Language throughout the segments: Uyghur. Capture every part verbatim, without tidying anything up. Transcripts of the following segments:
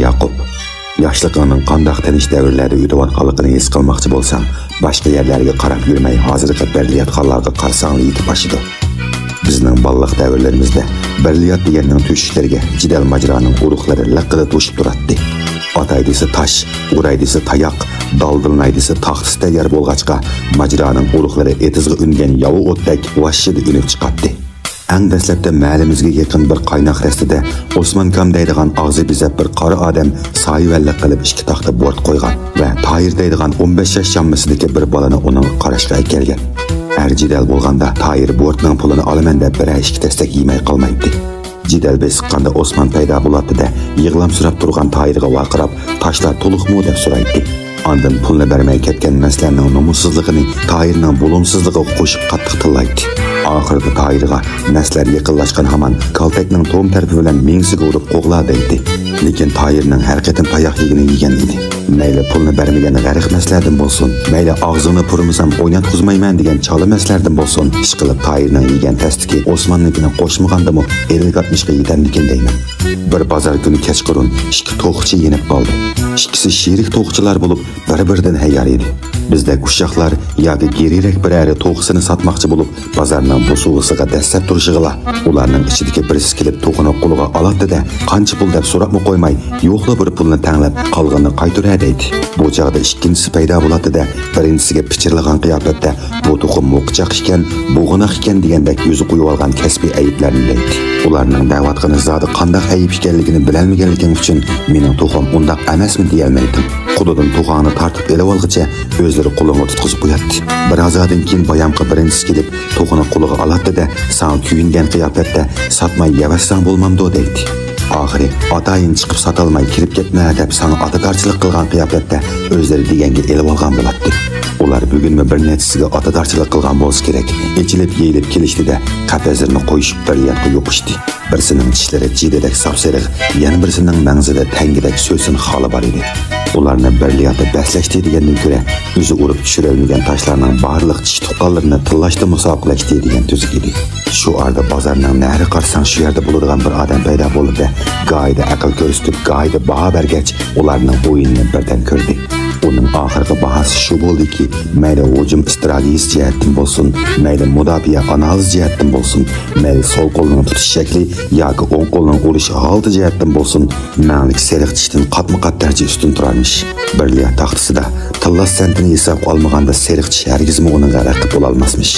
ياقۇپ، ياشلىقىڭنىڭ قانداق تىنچ دەۋرلەردە ئۆتۈۋاتقانلىقىنى ھېس قىلماقچى بولساڭ، باشقا يەرلەرگە قاراپ يۈرمەي، ھازىرقى بېرىلىۋاتقانلارغا قارىساڭلا يېتىپ ئاشىدۇ. بىزنىڭ بالىلىق دەۋرلىرىمىزدە بېرىلىۋات دېگەننىڭ تۆشۈكلىرىگە جېدەل ماجىرانىڭ ئۇرۇقلىرى لىققىدە توشۇپ تۇراتتى. ئاتاي دېسە تاش، ئۇراي دېسە تاياق، دالدىلىناي دېسە تاختىسى تەييار بولغاچقا، ماجىرانىڭ ئۇرۇقلىرى ئېتىزغا ئۈنگەن ياۋا ئوتتەك ۋاششىدە ئۈنۈپ چىقاتتى. ئەڭ دەسلەپتە مەھەللىمىزگە يېقىن بىر قايناق رەستىدە ئوسمان كام دەيدىغان ئاغزى بېزەپ بىر قارا ئادەم سايىۋەنلىك قىلىپ ئىككى تاختا بورت قويغان ۋە تاھىر دەيدىغان ئون بەش ياش چامىسىدىكى بىر بالىنى ئۇنىڭغا قاراشقا ئەكەلگەن. ئەر جېدەل بولغاندا تاھىر بورتنىڭ پۇلىنى ئالىمەن دەپ بىرەر ئىككى تەستەك يېمەي قالمايتتى. جېدەل بېسىققاندا ئوسمان پەيدا بولاتتى-دە، يىغلامسىراپ تۇرغان تاھىرغا ۋارقىراپ، تاشلار تولۇقمۇ دەپ سورايتتى. ئاندىن پۇلنى بەرمەي كەتكەن مەسلەرنىڭ نومۇسسىزلىقىنى تاھىرنىڭ بولۇمسىزلىقىغا قوشۇپ قاتتىق تىللايتتى. ئاخىرىدا تاھىرغا مەسلەر يېقىنلاشقان ھامان كالتەكنىڭ توم تەرىپى بىلەن مېڭىسىگە ئۇرۇپ قوغلا دەيتتى. لېكىن تاھىرنىڭ ھەر قېتىم تاياق يېگىنى يېگەن ئىدى. مەيلى پۇلنى بەرمىگەن غەرق مەسلەردىن بولسۇن، مەيلى ئاغزىڭنى پۇرىمىسام ئويناتقۇزمايمەن دېگەن چالا مەسلەردىن بولسۇن، ئىشقىلىپ تاھىرنىڭ يېگەن تەستىكى ئوسماننىڭكىنى قوشمىغاندىمۇ ئەللىك ئاتمىشقا يېتەمدىكىن دەيمەن. بىر بازار كۈنى كەچقۇرۇن ئىككى توخۇچى يېنىپ قالدى. ئىككىسى شېرىك توخۇچىلار بولۇپ، بىر-بىرىدىن ھەييار ئىدى. بىزدەك ئۇششاقلار ياكى گىرىرەك بىرەرى توخۇسىنى ساتماقچى بولۇپ، بازارنىڭ بوسۇغىسىغا دەسسەپ تۇرۇشىغىلا، ئۇلارنىڭ ئىچىدىكى بىرسى كېلىپ توخۇنى قولىغا ئالاتتى-دە، قانچە پۇل دەپ سوراپمۇ قويماي، يوقلا بىر پۇلنى تەڭلەپ، قالغىنىنى قايتۇرە دەيتتى. بۇ چاغدا ئىككىنچىسى پەيدا بولاتتى-دە، بىرىنچىسىگە پىچىرلىغان قىياپەتتە، بۇ توخۇ موقىچاق ئىكەن، بوغۇناق ئىكەن دېگەندەك ئۆزى قويۇۋالغان كەسپىي ئەيىبلەرنى دەيتتى. ئۇلارنىڭ دەۋاتقىنى زادى قانداق ئەيىب ئىكەنلىكىنى بىلەلمىگەنلىكىڭ ئۈچۈن مېنىڭ توخۇم ئۇنداق ئەمەسمۇ دېيەلمەيتتىم. قولىدىن توخۇڭنى تارتىپ ئېلىۋالغۇچە ئۆزلىرى قولۇڭغا تۇتقۇزۇپ قوياتتى. بىر ھازادىن كېيىن بايامقى بىرىنچىسى كېلىپ، توخۇنى قولىغا ئالاتتى-دە، ساڭا كۆيۈنگەن قىياپەتتە ساتماي يەۋەتسەڭ بولمامدۇ دەيتتى. ئاخىرى ئاتايىن چىقىپ ساتالماي كىرىپ كەتمە دەپ ساڭا ئاتىدارچىلىق قىلغان قىياپەتتە ئۆزلىرى دېگەنگە ئېلىۋالغان بولاتتى. ئۇلار بۈگۈنمۇ بىر نەچچىسىگە ئاتىدارچىلىق قىلغان بولسا كېرەك، ئېچىلىپ يېيىلىپ كېلىشتى-دە، قەپەسلىرىنى قويۇشۇپ بىر ياتقا يوقۇشتى. بىرسىنىڭ چىشلىرى جىدىدەك ساپسېرىق، يەنە بىرسىنىڭ مەڭزىدە تەڭگىدەك سۆسۈن خالى بار ئىدى. ئۇلارنى بىر ياتتا بەسلەشتى دېگەندىن كۆرە، ئۆزى ئۇرۇپ چۈشۈرەلمىگەن تاشلارنىڭ بارلىق چىش تۇغقانلىرىنى تىللاشتا مۇسابىقىلەشتى دېگەن تۈزۈك ئىدى. شۇ ئارىدا بازارنىڭ نەرى قارىساڭ شۇ يەردە بولىدىغان بىر ئادەم پەيدا بولدى-دە، گاھىدا ئەقىل كۆرسىتىپ، گاھىدا باھا بەرگەچ، ئۇلارنىڭ ئويۇنىنى بىردەم كۆردى. ئۇنىڭ ئاخىرقى باھاسى شۇ بولدىكى، مەيلى ھۇجۇم ئىستراتېگىيىسى جەھەتتىن بولسۇن، مەيلى مۇداپىئە ئانالىز جەھەتتىن بولسۇن، مەيلى سول قولنىڭ تۇتۇش شەكلى ياكى ئوڭ قولنىڭ ئۇرۇش ھالىتى جەھەتتىن بولسۇن، مەڭلىك سېرىق چىشتىن قاتمۇ قات دەرىجە ئۈستۈن تۇرارمىش. بىرلىيا تاختىسىدا تىللاش سەنتىنى ھېسابقا ئالمىغاندا سېرىق چىش ھەرگىزمۇ ئۇنىڭغا رەقىب بولالماسمىش.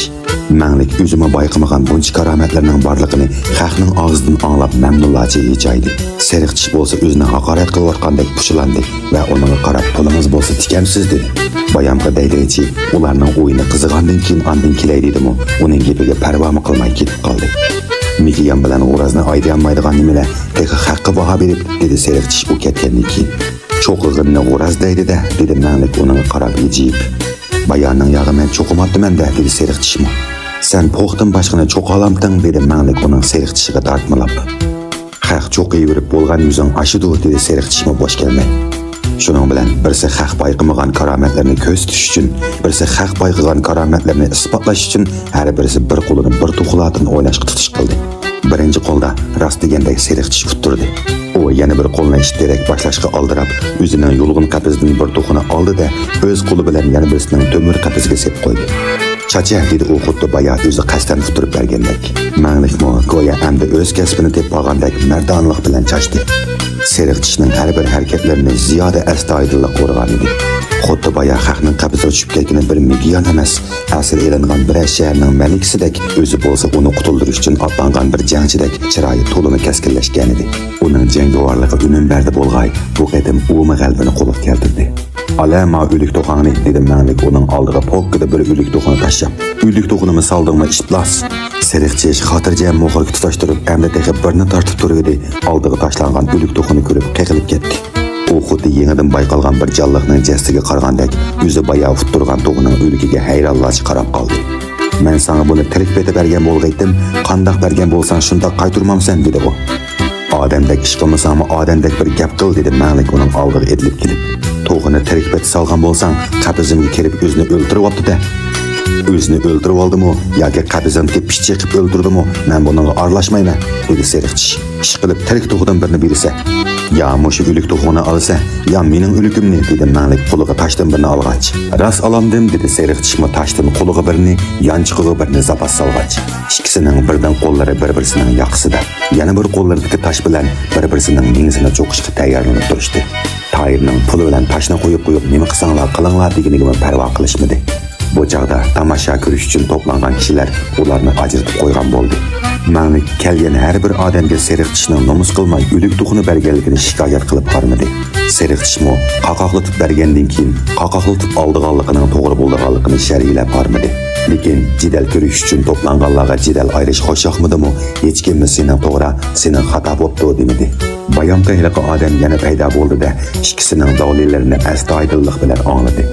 مەڭلىك ئۆزىمۇ بايقىمىغان بۇنچە كارامەتلەرنىڭ بارلىقىنى خەقنىڭ ئاغزىدىن ئاڭلاپ مەمنۇنلارچە ھىجايدى. سېرىق چىش بولسا ئۆزىنى ھاقارەت قىلىۋاتقاندەك پۇچىلاندى ۋە ئۇنىڭغا قاراپ پۇلىڭىز بولسا تىكەمسىز دېدى. بايامقى دەيدىچى ئۇلارنىڭ ئويۇنى قىزىغاندىن كېيىن ئاندىن كېلەي دېدىمۇ، ئۇنىڭ گېپىگە پەرۋامۇ قىلماي كېتىپ قالدى. مىكىيان بىلەن غورازنى ئايرىيالمايدىغان نېمىلەر تېخى خەققە باھا بېرىپ دېدى سېرىق چىش ئۇ كەتكەندىن كېيىن. چوقىغىنىنى غوراز دەيدۇ-دە، دېدى مەڭلىك ئۇنىڭغا قاراپ ھىجىيىپ. بايانىڭ ياغى مەن چوقۇماپتىمەن-دە، دېدى سېرىق چىشمۇ. سەن پوختىن باشقىنى چوقالامتىڭ، دېدى مەڭلىك ئۇنىڭ سېرىق چىشىغا دارتمىلاپ. خەق چوقىيىۋېرىپ بولغان يۈزۈڭ ئاشىدۇ، دېدى سېرىق چىشمۇ بوش كەلمەي. شۇنىڭ بىلەن بىرسى خەق بايقىمىغان كارامەتلىرىنى كۆرسىتىش ئۈچۈن، بىرسى خەق بايقىغان كارامەتلىرىنى ئىسپاتلاش ئۈچۈن ھەر بىرسى بىر قولىنى بىر توخۇلاتىن ئويناشقا تۇتۇش قىلدى. بىرىنچى قولدا راست دېگەندەك سېرىق چىش ئۇتتۇردى. ئۇ يەنە بىر قولىنى ئىتتىرەك باشلاشقا ئالدىراپ، ئۆزىنىڭ يۇلغۇن قەپىسىدىن بىر توخۇنى ئالدى-دە، ئۆز قولى بىلەن يەنە بىرسىنىڭ تۆمۈر قەپىسىگە سېلىپ قويدى. چاچە، دېدى ئۇ خۇددى بايا ئۆزى قەستەن ئۇتتۇرۇپ بەرگەندەك. مەڭلىكمۇ گويا ئەمدى ئۆز كەسپىنى تېپىپ ئالغاندەك مەردانىلىق بىلەن چاچتى. سېرىق چىشنىڭ ھەر بىر ھەرىكەتلىرىنى زىيادە ئەستايىدىللىق ئورىغانىدى. خۇددى بايا خەقنىڭ قەپىسىگە چۈشۈپ كەتكىنى بىر مىكىيان ئەمەس، ئەسىر ئېلىنغان بىرەر شەھەرنىڭ مەلىكىسىدەك، ئۆزى بولسا ئۇنى قۇتۇلدۇرۇش ئۈچۈن ئاتلانغان بىر جەڭچىدەك چىرايى تولىمۇ كەسكىنلەشكەنىدى. ئۇنىڭ جەڭگىۋارلىقى ئۈنۈم بەردى بولغاي، بۇ قېتىم ئۇمۇ غەلىبىنى قولغا كەلتۈردى. ئالا ما ئۆلۈك توخۇڭنى، دېدى مەڭلىك ئۇنىڭ ئالدىغا پوككىدا بىر ئۆلۈك توخۇنى تاشلاپ. ئۆلۈك توخۇنىمۇ سالدىڭمۇ ئىپلاس؟ سېرىق چىش خاتىرجەم موخورىكى تۇتاشتۇرۇپ، ئەمدى تېخى بىرنى تارتىپ تۇرۇۋىدى، ئالدىغا تاشلانغان ئۆلۈك توخۇنى كۆرۈپ قېقىلىپ كەتتى. ئۇ خۇددى يېڭىدىن بايقالغان بىر جانلىقنىڭ جەسىتىگە قارىغاندەك، ئۆزى بايا ئۇتتۇرغان توخۇنىڭ ئۆلۈكىگە ھەيرانلارچە قاراپ قالدى. مەن ساڭا بۇنى تىرىك پېتى بەرگەن بولغىيتتىم، قانداق بەرگەن بولساڭ شۇنداق قايتۇرمامسەن، دېدى ئۇ. ئادەمدەك ئىش قىلمىساڭمۇ ئادەمدەك بىر گەپ قىل، دېدى مەڭلىك ئۇنىڭ ئالدىغا ئېتىلىپ كېلىپ. توخۇنى تىرىك پېتى سالغان بولساڭ، قەپىسىمگە كىرىپ ئۆزىنى ئۆلتۈرۈۋاپتۇ-دە. ئۆزىنى ئۆلتۈرۈۋالدىمۇ ياكى قەپىسىڭدىكى پىچ چېقىپ ئۆلتۈردىمۇ، مەن بۇنىڭغا ئارىلاشمايمەن، دېدى سېرىق چىش. ئىشقىلىپ تىرىك توخۇدىن بىرنى بېرىسەن. يا مۇشۇ ئۆلۈك توخۇنى ئالىسەن، يا مېنىڭ ئۆلۈكۈمنى، دېدى مەڭلىك قولىغا تاشتىن بىرنى ئالغاچ. راست ئالامدىم، دېدى سېرىق چىشمۇ تاشتىن قولىغا بىرنى، يانچۇقىغا بىرنى زاپاس سالغاچ. ئىككىسىنىڭ بىردىن قوللىرى بىر-بىرسىنىڭ ياقىسىدا، يەنە بىر قوللىرىدىكى تاش بىلەن بىر-بىرسىنىڭ مېڭىسىنى چوقۇشقا تەييارلىنىپ تۇرۇشتى. تايىرنىڭ پۇل بىلەن تاشنى قويۇپ قويۇپ، نېمە قىلساڭلار قىلىڭلار دېگىنىگىمۇ پەرۋا قىلىشمىدى. بۇ چاغدا تاماشا كۆرۈش ئۈچۈن توپلانغان كىشىلەر ئۇلارنى ئاجرىتىپ قويغان بولدى. مەڭلىك كەلگەن ھەر بىر ئادەمگە سېرىق چىشنىڭ نومۇس قىلماي ئۆلۈك توخۇنى بەرگەنلىكىنى شىكايەت قىلىپ ھارمىدى. سېرىق چىشمۇ قاقاقلىتىپ بەرگەندىن كېيىن قاقاقلىتىپ ئالىدىغانلىقىنىڭ توغرا بولىدىغانلىقىنى شەرھلەپ ھارمىدى. لېكىن جېدەل كۆرۈش ئۈچۈن توپلانغانلارغا جېدەل ئايرىش خۇش ياقمىدىمۇ، ھېچكىممۇ سېنىڭ توغرا، سېنىڭ خاتا بوپتۇ دېمىدى. بايامقى ھېلىقى ئادەم يەنە پەيدا بولدى-دە، ئىككىسىنىڭ داۋلىلىرىنى ئەستايىدىللىق بىلەن ئاڭلىدى.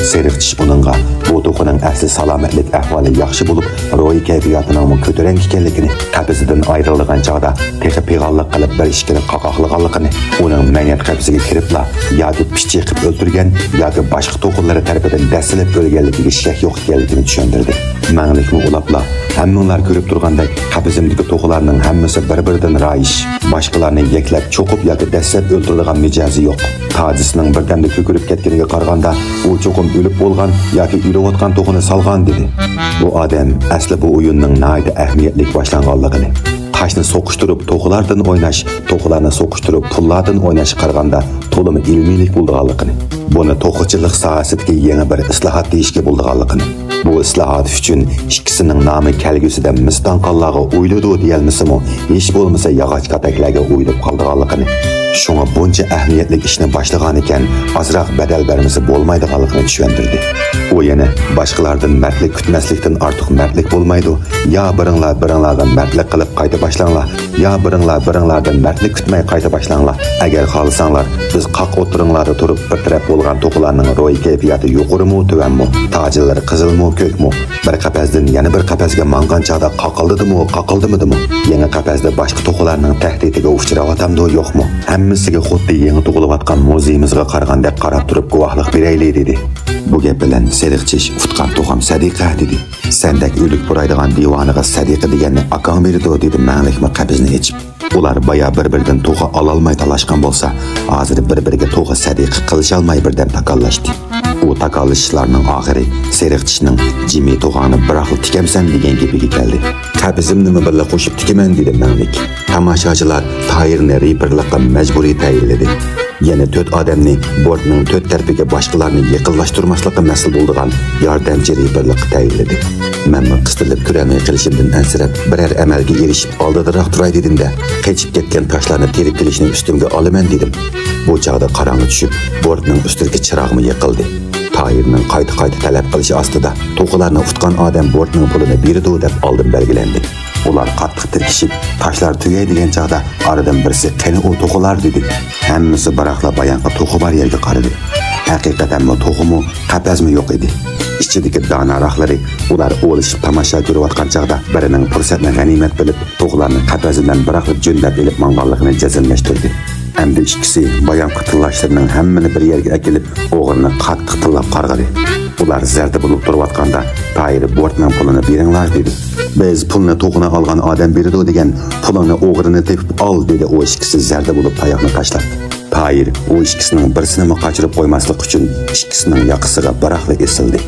سېرىق چىش ئۇنىڭغا بۇ توخۇنىڭ ئەسلى سالامەتلىك ئەھۋالى ياخشى بولۇپ، روھىي كەيپىياتىنىڭمۇ كۆتۈرەڭگى ئىكەنلىكىنى، قەپىسىدىن ئايرىلىدىغان چاغدا تېخى پىغانلىق قىلىپ بىر ئىككىنى قاقاقلىغانلىقىنى، ئۇنىڭ مەينەت قەپىسىگە كىرىپلا ياكى پىچىقىپ ئۆلتۈرگەن ياكى باشقا توخۇلىرى تەرىپىدىن دەسسىلىپ ئۆلگەنلىكىگە شەك يوق ئىكەنلىكىنى چۈشەندۈردى. مەڭلىكمۇ ئۇلاپلا، ھەممىڭلار كۆرۈپ تۇرغاندەك، قەپىسىمدىكى توخۇلارنىڭ ھەممىسى بىر-بىرىدىن رايىش. باشقىلارنى يەكلەپ، چوقۇپ ياكى دەسسەپ ئۆلتۈرىدىغان مىجەزى يوق. تاجىسىنىڭ بىردەمدە كۆكىرىپ كەتكىنىگە قارىغاندا، ئۇ چوقۇم ئۆلۈپ بولغان ياكى ئۆلۈۋاتقان توخۇنى سالغان، دېدى. بۇ ئادەم ئەسلى بۇ ئويۇننىڭ ناھايىتى ئەھمىيەتلىك باشلانغانلىقىنى، تاشنى سوقۇشتۇرۇپ توخۇلاردىن ئويناش، توخۇلارنى سوقۇشتۇرۇپ پۇللاردىن ئويناشقا قارىغاندا تولىمۇ ئىلمىيلىك بولىدىغانلىقىنى، بۇنى توخۇچىلىق ساھەسىدىكى يېڭى بىر ئىسلاھات دېيىشكە بولىدىغانلىقىنى، بۇ ئىسلاھات ئۈچۈن ئىككىسىنىڭ نامى كەلگۈسىدە مىس تاڭقانلارغا ئويۇلىدۇ دېيەلمىسىمۇ، ھېچ بولمىسا ياغاچ كاتەكلەرگە ئويۇلۇپ قالىدىغانلىقىنى، شۇڭا بۇنچە ئەھمىيەتلىك ئىشنى باشلىغانىكەن، ئازراق بەدەل بەرمىسە بولمايدىغانلىقىنى چۈشەندۈردى. ئۇ يەنە باشقىلاردىن مەردلىك كۈتمەسلىكتىن ئارتۇق مەردلىك بولمايدۇ، يا بىرىڭلار بىرىڭلاردىن مەردلىك قىلىپ قايتا باشلاڭلار، يا بىرىڭلار بىرىڭلاردىن مەردلىك كۈتمەي قايتا باشلاڭلار. ئەگەر خالىساڭلار، بىز قاق ئوتتۇرىڭلاردا تۇرۇپ بىر تەرەپ بولغان توخۇلارنىڭ روھىي كەيپىياتى يۇقىرىمۇ، تۆۋەنمۇ، تاجىلىرى قىزىلمۇ، كۆكمۇ، بىر قەپەستىن يەنە بىر قەپەسكە ماڭغان چاغدا قاقىلدىدىمۇ، قاقىلدىمىدىمۇ، يېڭى قەپەستە باشقا توخۇلارنىڭ تەھدىتىگە ئۇچراۋاتامدۇ، يوقمۇ، ھەممىسىگە خۇددى يېڭى تۇغۇلۇۋاتقان مۇزىيىمىزغا قارىغاندەك قاراپ تۇرۇپ گۇۋاھلىق بېرەيلى، دېدى. بۇ گەپ بىلەن سېرىق چىش ئۇتقان توخۇم سەدىقە، دېدى. سەندەك ئۆلۈك پۇرايدىغان دىۋانىغا سەدىقە دېگەننى ئاكاڭ بېرىدۇ، دېدى مەڭلىكمۇ قەپىسىنى ئېچىپ. ئۇلار بايا بىر-بىرىدىن توخۇ ئالالماي تالاشقان بولسا، ھازىر بىر-بىرىگە توخۇ سەدىقە قىلىشالماي بىردەم تاكاللاشتى. ئۇ تاكاللىشىشلارنىڭ ئاخىرى سېرىق چىشنىڭ «جىمى توخۇڭنى بىراقلا تىكەمسەن» دېگەن گېپىگە كەلدى. «قەپىسىمنىمۇ بىللە قوشۇپ تىكىمەن» دېدى مەڭلىك. تاماشاچىلار تاھىرنى رېپېرلىققا مەجبۇرىي تەيىنلىدى. يەنە تۆت ئادەمنى بورتنىڭ تۆت تەرىپىگە باشقىلارنى يېقىنلاشتۇرماسلىققا مەسئۇل بولىدىغان ياردەمچى رېپېرلىققا تەيىنلىدى. مەنمۇ قىستىلىپ كۆرەلمەي قېلىشىمدىن ئەنسىرەپ، بىرەر ئەمەلگە ئېرىشىپ، ئالدىدىراق تۇراي دېدىم-دە، قېچىپ كەتكەن تاشلارنى تېرىپ كېلىشنى ئۈستۈمگە ئالىمەن دېدىم. بۇ چاغدا قاراڭغۇ چۈشۈپ، بورتنىڭ ئۈستىدىكى چىراغمۇ يېقىلدى. تاھىرنىڭ قايتا-قايتا تەلەپ قىلىشى ئاستىدا، توخۇلارنى ئۇتقان ئادەم بورتنىڭ پۇلىنى بېرىدۇ دەپ ئالدىن بەلگىلەندى. ئۇلار قاتتىق تىركىشىپ، تاشلار تۈگەي دېگەن چاغدا ئارىدىن بىرسى «قېنى ئۇ توخۇلار؟» دېدى. ھەممىسى بىراقلا بايامقى توخۇ بار يەرگە قارىدى. ھەقىقەتەنمۇ توخۇمۇ، قەپەسمۇ يوق ئىدى. ئىچىدىكى داناراقلىرى ئۇلار ئولىشىپ تاماشا كۆرۈۋاتقان چاغدا بىرىنىڭ پۇرسەتنى غەنىيمەت بىلىپ، توخۇلارنى قەپەس بىلەن بىراقلا جۆندەپ ئېلىپ ماڭغانلىقىنى جەزملەشتۈردى. ئەمدى ئىككىسى بايامقى تىللاشلىرىنىڭ ھەممىنى بىر يەرگە ئەكېلىپ، ئوغرىنى قاتتىق تىللاپ قارغىدى. ئۇلار زەردە بولۇپ تۇرۇۋاتقاندا، تاھىر بورتنىڭ پۇلىنى بېرىڭلار دېدى. بىز پۇلنى توخۇنى ئالغان ئادەم بېرىدۇ دېگەن، پۇلۇڭنى ئوغرىنى تېپىپ ئال دېدى ئۇ ئىككىسى زەردە بولۇپ تاياقنى تاشلاپ. تاھىر ئۇ ئىككىسىنىڭ بىرسىنىمۇ قاچۇرۇپ قويماسلىق ئۈچۈن ئىككىسىنىڭ ياقىسىغا بىراقلا ئېسىلدى.